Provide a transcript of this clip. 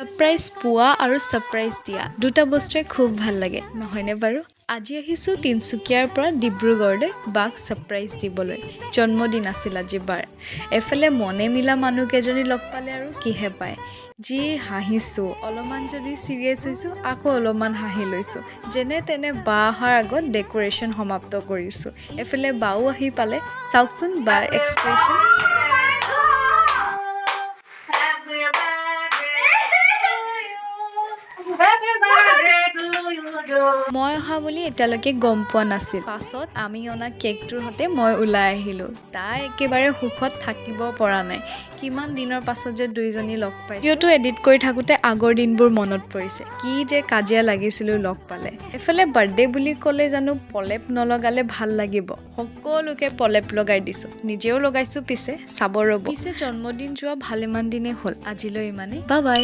Surprise পোৱা আৰু surprise দিয়া দুটা বস্তুৱে খুব ভাল লাগে, নহয়নে বাৰু? আজি আহিছোঁ তিনিচুকীয়াৰ পৰা ডিব্ৰুগড়লৈ বাক ছাৰপ্ৰাইজ দিবলৈ। জন্মদিন আছিল আজি বাৰ। এফালে মনে মিলা মানুহকেইজনী লগ পালে আৰু কিহে পায়! যি হাঁহিছোঁ, অলপমান যদি ছিৰিয়াছ হৈছোঁ, আকৌ অলপমান হাঁহি লৈছোঁ। যেনে তেনে বা অহাৰ আগত ডেক'ৰেশ্যন সমাপ্ত কৰিছোঁ। এফালে বাও আহি পালে। চাওকচোন বাৰ expression. Happy birthday to you. Happy birthday to you. মই অহা বুলি এতিয়ালৈকে গম পোৱা নাছিল। পাছত আমি অনা কেকটোৰ সৈতে মই ওলাই আহিলোঁ। তাই একেবাৰে সুখত থাকিব পৰা নাই। কিমান দিনৰ পাছত যে দুইজনী লগ পাইছোঁ! ভিডিঅ'টো এডিট কৰি থাকোঁতে আগৰ দিনবোৰ মনত পৰিছে, কি যে কাজিয়া লাগিছিলোঁ লগ পালে। এফালে বাৰ্থডে বুলি ক'লে জানো প্ৰলেপ নলগালে ভাল লাগিব? সকলোকে প্ৰলেপ লগাই দিছোঁ, নিজেও লগাইছোঁ। পিছে চাব ৰ'ব। পিছে জন্মদিন যোৱা ভালেমান দিনেই হ'ল। আজিলৈ ইমানেই, বাই বাই।